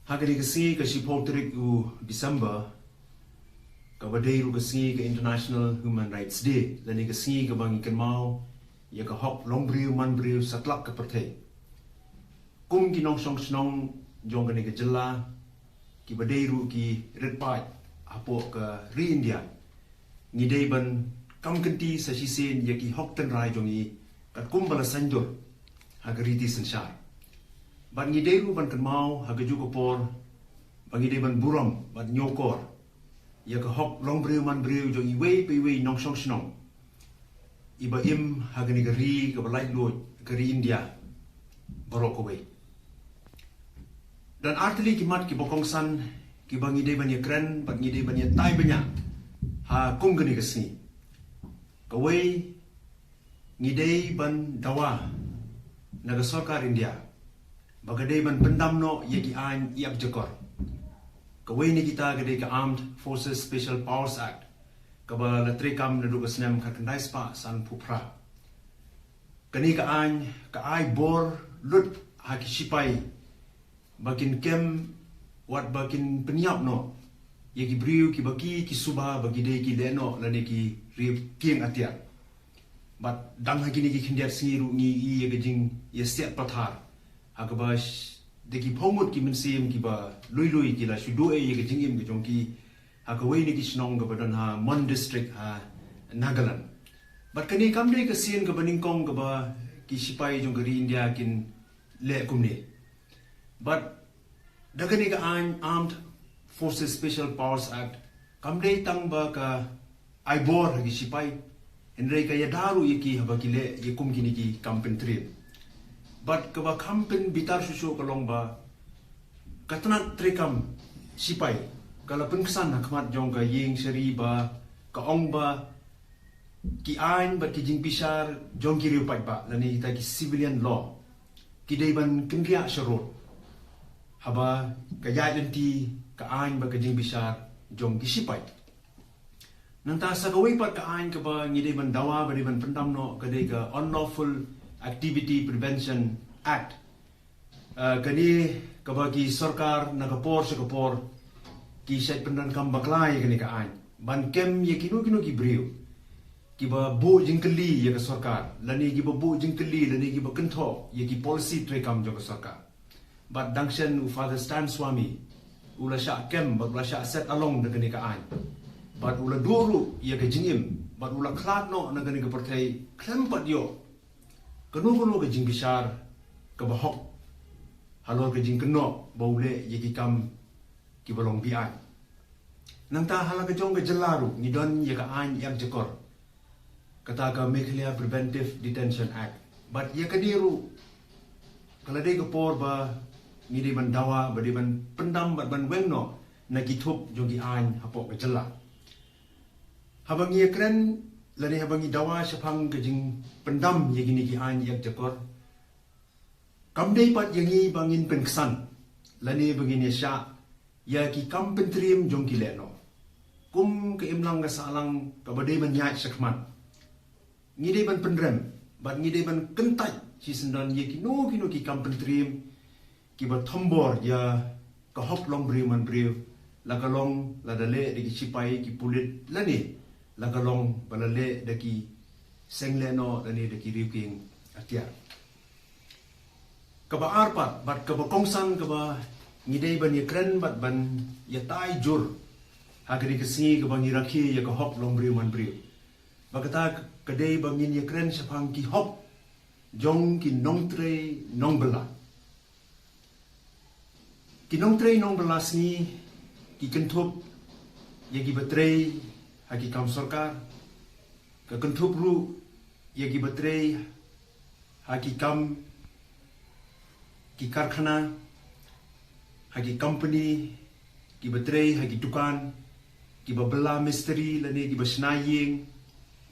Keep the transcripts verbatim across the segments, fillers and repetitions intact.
Ha kane ka sngi ka shiphew tarik u December, kaba dei ruh ka sngi ka International Human Rights Day, lane ka sngi kaba ngi kynmaw ïa ka hok long briew man briew satlak ka pyrthei. Kum ki nongshong shnong jong kane ka jylla, kiba dei ruh ki rit paid hapoh ka ri India, ngi dei ban kam kynti sa shisien ïa ki hok tynrai jong ngi katkum ba la saiñdur ha ka riti synshar. Bad ngi dei ruh ban kynmaw ha kajuh ka por ba ngi dei ban burom bad ñiewkor ïa ka hok long briew man briew jong iwei pa iwei nongshong shnong iba im ha kane ka ri kaba laitluid, ka ri India baroh kawei. Don artylli ki mat kiba kongsan kiba ngi dei ban ïakren bad ngi dei ban ïatai bniah ha kum kane ka sngi. Kawei, ngi dei ban dawa na ka sorkar India ba ka dei ban pyndam noh ïa ki aiñ ïap jakor. Kawei na kita ka dei ka Armed Forces Special Powers Act, kaba la treikam naduh ka snem khatkhyndai spah sanphew phra. Kane ka aiñ ka ai bor lut ha ki sipai ba kin kem wat ba kin pynïap noh ïa ki briew kiba ki, ki suba ba ki dei ki leh noh lane ki riewkieng atiar. Bad dang ha kine ki khyndiat sngi ruh ngi ïohi ïa ka jingïasiat pathar ha kaba sh-, da ki phew ngut ki mynsiem kiba lui lui ki la shu duh ïa ka jingim ka jong ki ha kawei na ki shnong kaba don ha Mon District ha Nagaland. Bad kane kam dei ka sien kaba nyngkong kaba ki sipai jong ka ri India kin leh kumne. Bad da kane ka aiñ Armed Forces Special Powers Act kam dei tang ba ka ai bor ha ki sipai, hynrei ka ïada ruh ïa ki haba ki leh ïa kum kine ki kam pyntriem. Bad kaba kham pynbitar shuh shuh ka long ba ka tnat treikam sipai ka la pynksan ha khmat jong ka ïing shari ba ka ong ba ki aiñ bad ki jingbishar jong ki riew paidbah lane kita ki civilian law ki dei ban kynriah sharud haba ka ïaid lynti ka aiñ bad ka jingbishar jong ki sipai. Nangta sa kawei pat ka aiñ kaba ngi dei ban dawa ba dei ban pyndam noh ka dei ka Unlawful Activity Prevention Act. Ah, kane kaba ki sorkar na ka por sha ka por ki shait pyndonkam bakla ïa kane ka aiñ ban kem ïa kino kino ki briew kiba buh jingkylli ïa ka sorkar lane kiba buh jingkylli lane kiba kynthoh ïa ki policy treikam jong ka sorkar. Bad dang shen u Father Stan Swami u la shah kem bad u la shah set along da kane ka aiñ bad u la duh ruh ïa ka jingim bad u la khlad noh na kane ka pyrthei khlem pat ïoh kano kano ka jingbishar kaba hok halor ka jingkynnoh ba u leh ïa ki kam kiba long beaiñ. Nangta ha la ka jong ka jylla ruh ngi don ïa ka aiñ ïap jakor, kata ka Meghalaya Preventive Detention Act. Bad ïa kane ruh ka la dei ka por ba ngi dei ban dawa ba dei ban pyndam bad ban weng noh na ki thup jong ki aiñ hapoh ka jylla. Haba ngi ïakren lane haba ngi dawa shaphang ka jingpyndam ïa kine ki aiñ ïap jakor, kam dei pat ïa ngi ba ngin pynksan lane ba ngin ïashah ïa ki kam pyntriem jong ki lehnoh. Kum ka imlang ka sahlang kaba dei ban ïaid shakhmat, ngi dei ban pynrem bad ngi dei ban kyntait shisyndon ïa kino kino ki kam pyntriem kiba thombor ïa ka hok long briew man briew, la ka long lada leh da ki sipai ki pulit lane la ka long ba la leh da ki seng lehnoh lane da ki riewkieng atiar. Kaba ar pat bad kaba kongsan kaba ngi dei ban ïakren bad ban ïatai jur ha kane ka sngi kaba ngi rakhe ïa ka hok long briew man briew, ba kata ka dei ba ngin ïakren shaphang ki hok jong ki nongtrei nongbylla. Ki nongtrei nongbylla sngi ki kynthup ïa kiba trei ha ki kam sorkar, ka kynthup ruh ïa kiba trei ha ki kam, ki karkhana, ha ki company, kiba trei ha ki dukan, kiba bylla mistri lane kiba shna ïing,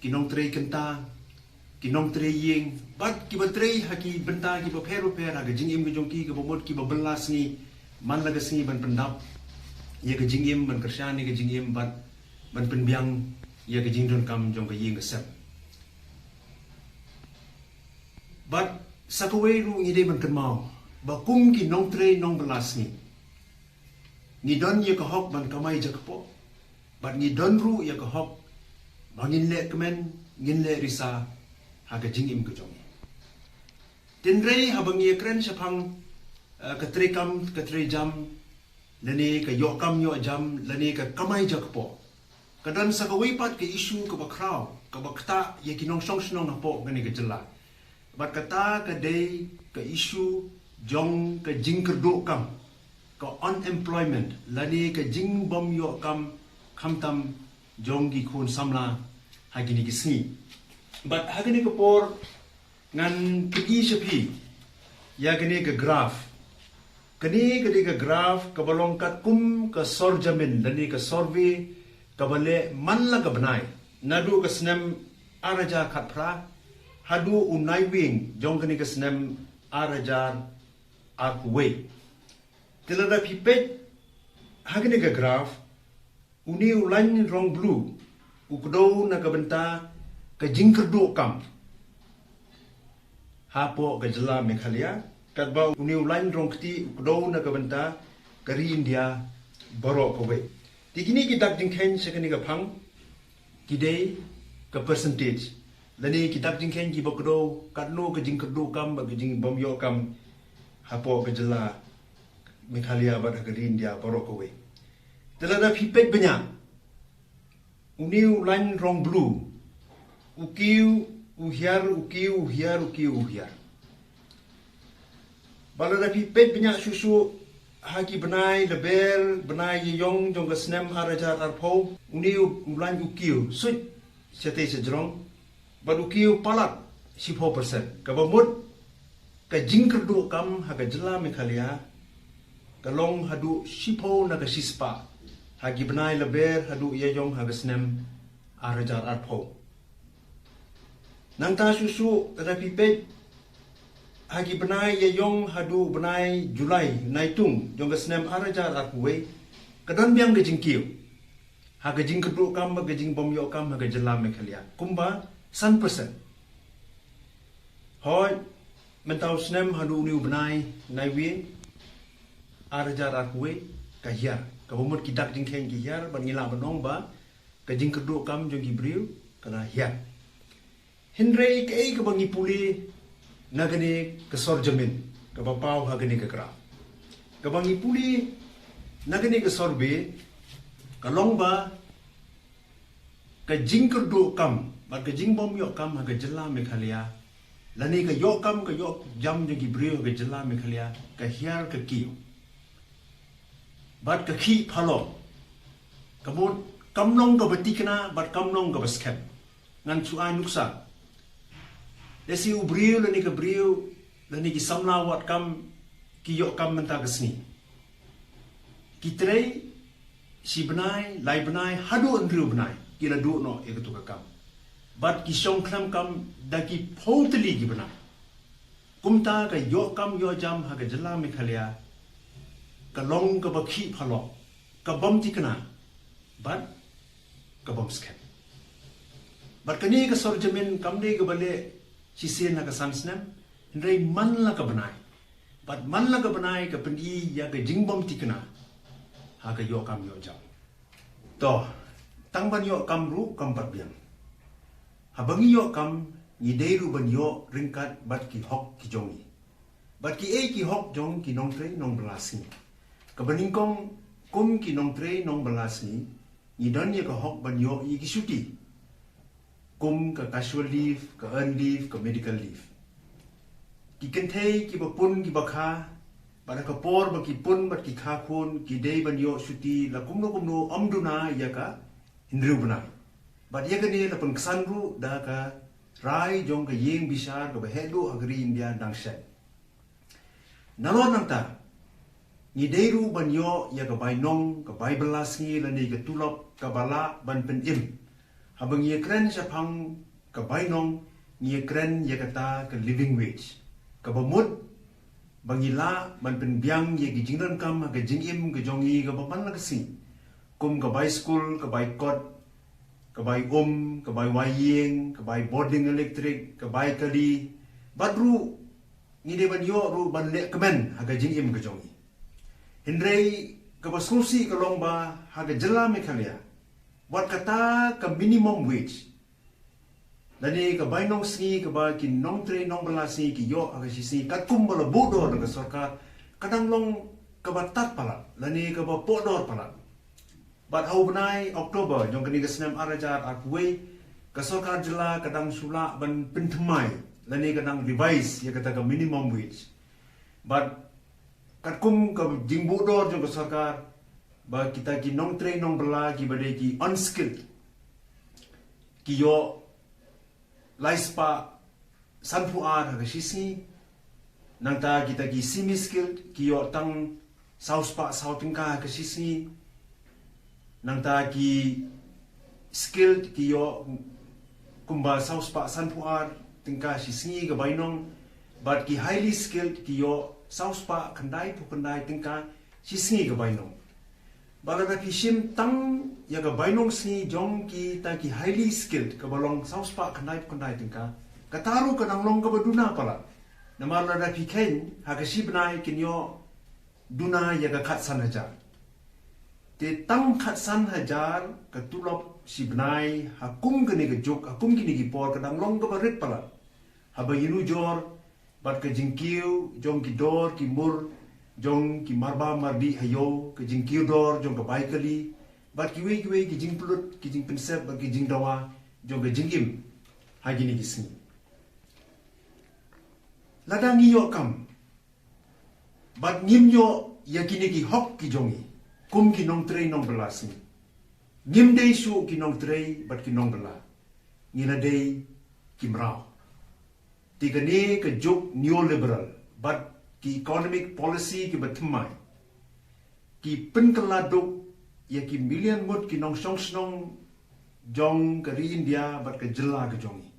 ki nongtrei kynta, ki nongtrei ïing, bad kiba trei ha ki bynta kiba pher bapher ha ka jingim ka jong ki, kaba mut kiba bylla sngi man la ka sngi ban pyndap ïa ka jingim, ban kyrshan ïa ka jingim bad ban pynbiang ïa ka jingdonkam jong ka ïing ka sem. Bad sa kawei ruh ngi dei ban kynmaw ba kum ki nongtrei nongbylla sngi, Ngi don ïa ka hok ban kamai jakpoh, bad ngi don ruh ïa ka hok ba ngin leh kmen, ngin leh risa ha ka jingim ka jong ngi. Hynrei haba ngi ïa kren shaphang, eh, ka treikam ka treijam, lane ka ïoh kam ïoh jam, lane ka kamai jakpoh, ka don sa kawei pat ka issue kaba khraw, kaba ktah ïa ki nongshong shnong hapoh kane ka jylla. Bad kata ka dei ka issue jong ka jingkyrduh kam, ka unemployment, lane ka jingbym ïoh kam, khamtam jong ki khun samla ha kine ki sngi. Bad ha kane ka por ngan pyni sha phi ïa kane ka graph. Kane ka dei ka graph kaba long katkum ka sorjamin, lane ka survey kaba leh man la ka bnai, naduh ka snem ar hajar khatphra haduh u Naiwieng jong kane ka snem ar hajar arphew wei. Te lada phi peit ha kane ka graph, une u lain rong blue u kdew na ka bynta ka jingkyrduh kam hapoh ka jylla Meghalaya, katba une u lain rong kti u kdew na ka bynta ka ri India baroh kawei. Te kine ki dak jingkheiñ sha kane ka phang ki dei ka percentage, lane ki dak jingkheiñ kiba kdew katno ka jingkyrduh kam bad ka jingbym ïoh kam hapoh ka jylla Meghalaya bad ha ka ri India baroh kawei. Te lada phi peit bniah, une u lain rong blue u kiew u hiar, u kiew u hiar, u kiew u hiar. Bad lada phi peit bniah shuh shuh ha ki bnai Lber, bnai Ïaïong jong ka snem ar hajar arphew, une u lain u kiew suit shatei shajrong, bad u kiew palat shiphew percent. Kaba mut ka jingkyrduh kam ha ka jylla Meghalaya ka long haduh shiphew na ka shispah ha ki bnai Lber haduh Ïaïong ha ka snem ar hajar arphew. Nangta shuh shuh lada phi peit ha ki bnai Ïaïong haduh bnai July, Naitung jong ka snem ar hajar arphew wei, ka don biang ka jingkiew ha ka jingkyrduh kam bad ka jingbym ïoh kam ha ka jylla Meghalaya kumba san percent. Hooid, mynta u snem haduh une u bnai Naiwieng ar hajar arphew wei ka hiar. Kaba mut ki dak jingkheiñ ki hiar bad ngi lah ban ong ba ka jingkyrduh kam jong ki briew ka la hiar. Hynrei kaei kaba ngi pule na kane ka sorjamin kaba paw ha kane ka graph? Kaba ngi pule na kane ka survey ka long ba ka jingkyrduh kam bad ka jingbym ïoh kam ha ka jylla Meghalaya, lane ka ïoh kam ka ïoh jam jong ki briew ha ka jylla Meghalaya, ka hiar ka kiew bad ka khih phalok. Ka mut kam long kaba thikna bad kam long kaba skhem. Ngan shu ai nuksa. Lehse u briew lane ka briew lane ki samla wad kam ki ïoh kam mynta ka sngi. Ki trei shi bnai, lai bnai, haduh hynriew bnai ki la duh noh ïa katu ka kam. Bad ki shong khlem kam da ki phew tylli ki bnai. Kumta ka ïoh kam ïoh jam ha ka jylla Meghalaya ka long kaba khih phalok, ka bym thikna bad ka bym skhem. Bad kane ka sorjamin kam dei kaba leh shisien ha ka san snem, hynrei man la ka bnai bad man la ka bnai ka pyni ïa ka jingbym thikna ha ka ïoh kam ïoh jam. To, tang ban ïoh kam ruh kam pat biang. Haba ngi ïoh kam ngi dei ruh ban ïoh ryngkat bad ki hok ki jong ngi bad kiei ki hok jong ki nongtrei nongbylla sngi. Kaba nyngkong, kum ki nongtrei nongbylla sngi ngi don ïa ka hok ban ïoh ïa ki shuti kum ka casual leave, ka earned leave, ka medical leave. Ki kynthei kiba pun kiba kha bad ha ka por ba ki pun bad ki kha khun ki dei ban ïoh shuti la kumno kumno ym duna ïa ka hynriew bnai. Bad ïa kane la pynksan ruh da ka rai jong ka ïing bishar kaba heh duh ha ka ri India dang shen. Nalor nangta ngi dei ruh ban ïoh ïa ka bainong, ka bai bylla sngi lane ka tulop kaba lah ban pynim. Haba ngi ïa kren shaphang ka bainong ngi ïa kren ïa kata ka living wage. Kaba mut ba ngi lah ban pynbiang ïa ki jingdonkam ha ka jingim ka jong ngi kaba man la ka sngi. Kum ka bai skul, ka bai kot, ka bai um, ka bai wai ïing, ka bai bording elektrik, ka bai kali. Bad ruh ngi dei ban ïoh ruh ban leh kmen ha ka jingim ka jong ngi. Hynrei Kaba sngewsih ka long ba ha ka jylla Meghalaya, wat kata ka minimum wage lane ka bainong sngi kaba ki nongtrei nongbylla sngi ki ïoh ha ka shi sngi katkum ba la buh dor da ka sorkar, ka dang long kaba tad palat lane kaba poh dor palat. Bad ha u bnai October jong kane ka snem ar hajar arphew wei, ka sorkar jylla ka dang shu lah ban pynthymmai lane ka dang revise ïa kata ka minimum wage. Bad katkum ka jingbuh dor jong ka sorkar, ba kita ki nongtrei nongbylla kiba dei ki unskilled ki ïoh lai spah sanphew ar ha ka shi sngi. Nangta kita ki semi skilled ki ïoh tang saw spah saw tyngka ha ka shi sngi. Nangta ki skilled ki ïoh kumba saw spah sanphew ar tyngka shi sngi ka bainong. Bad ki highly skilled ki ïoh saw spah khyndai phew khyndai tyngka shi sngi ka bainong. Bad lada phi shim tang ïa ka bainong sngi jong kita ki highly skilled kaba long saw spah khyndai phew khyndai tyngka, kata ruh ka dang long kaba duna palat. Namar lada phi kheiñ ha ka shi bnai kin ïoh duna ïa ka khatsan hajar. Te tang khatsan hajar ka tulop shi bnai ha kum kane ka juk, ha kum kine ki por ka dang long kaba rit palat. Haba ïanujor bad ka jingkiew jong ki dor ki mur jong ki marba mardih ha ïew, ka jingkiew dor jong ka bai kali, bad kiwei kiwei ki jingpynlut, ki jingpynsep bad ki jingdawa jong ka jingim ha kine ki sngi. Lada ngi ïoh kam bad ngim ïoh ïa kine ki hok ki jong ngi kum ki nongtrei nongbylla sngi, ngim dei shuh ki nongtrei bad ki nongbylla, ngi la dei ki mraw. Te kane ka juk neoliberal bad ki economic policy kiba thymmai ki pynkylla duk ïa ki million ngut ki nongshong shnong jong ka ri India bad ka jylla ka jong ngi.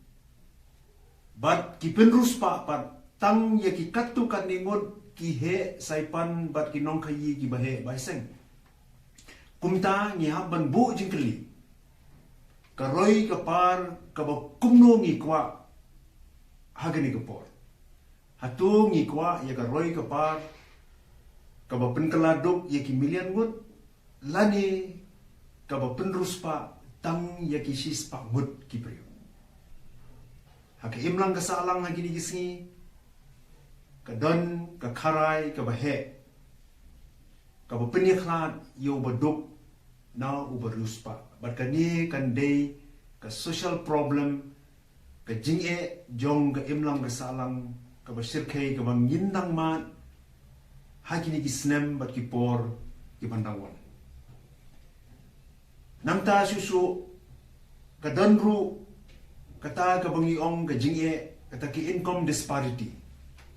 Bad ki pynriewspah pat tang ïa ki katto katne ngut ki heh saipan bad ki nongkhaïi kiba heh bai seng. Kumta ngi hap ban buh jingkylli, ka roi ka par kaba kumno ngi kwah ha kane ka por? Hato ngi kwah ïa ka roi ka par kaba pynkylla duk ïa ki million ngut, lane kaba pynriewspah tang ïa ki shispah ngut ki briew? Ha ka imlang ka sahlang ha kine ki sngi ka don ka kharai kaba heh kaba pynïakhlad ïa uba duk na uba riewspah. Bad kane kan dei ka social problem, ka jingeh jong ka imlang ka sahlang kaba shyrkhei kaba ngin nang mad ha kine ki snem bad ki por kiban dang wan. Nangta shuh shuh ka don ruh kata kaba ngi ong ka jingeh, kata ki income disparity.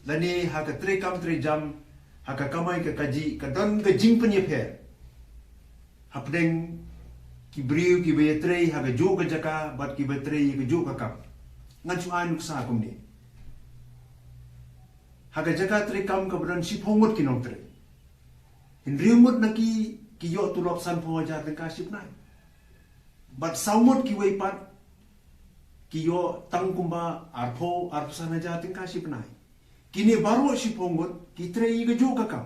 Lane ha ka treikam treijam, ha ka kamai ka kajih, ka don ka jingpynïapher hapdeng ki briew kiba ïatrei ha kajuh ka jaka bad kiba trei ha kajuh ka kam. Ngan shu ai nuksa kumne. Ha ka jaka treikam kaba don shiphew ngut ki nongtrei, hynriew ngut na ki ki ïoh tulop sanphew hajar tyngka shi bnai. Bad saw ngut kiwei pat ki ïoh tang kumba arphew, arphew san hajar tyngka shi bnai. Kine baroh shiphew ngut ki trei ïa kajuh ka kam.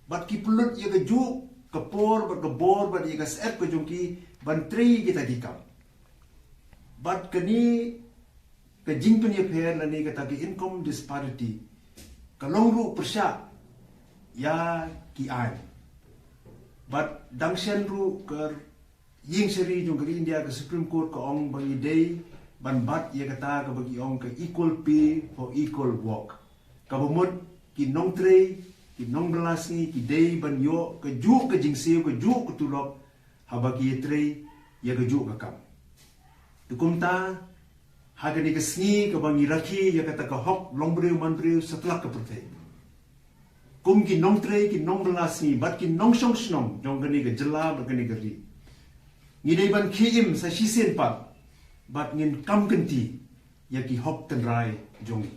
Bad ki pynlut ïa kajuh ka por bad ka bor bad ïa ka syep ka jong ki ban trei ïa kita ki kam. Bad kane ka jingpynïapher lane kata ka income disparity ka long ruh pyrshah ïa ki aiñ. Bad dang shen ruh ka ïing shari jong ka India, ka Supreme Court, ka ong ba ngi dei ban bat ïa kata kaba ki ong ka equal pay for equal work. Kaba mut ki nongtrei, ki nongbylla sngi ki dei ban ïoh kajuh ka jingsiew, kajuh ka tulop haba ki ïatrei ïa kajuh ka kam. Te kumta ha kane ka sngi kaba ngi rakhe ïa kata ka hok longbriew manbriew satlak ka pyrthei, kum ki nongtrei, ki nongbylla sngi bad ki nongshong shnong jong kane ka jylla bad kane ka ri, ngi dei ban khie im sa shisien pat bad ngin kam kynti ïa ki hok tynrai jong ngi.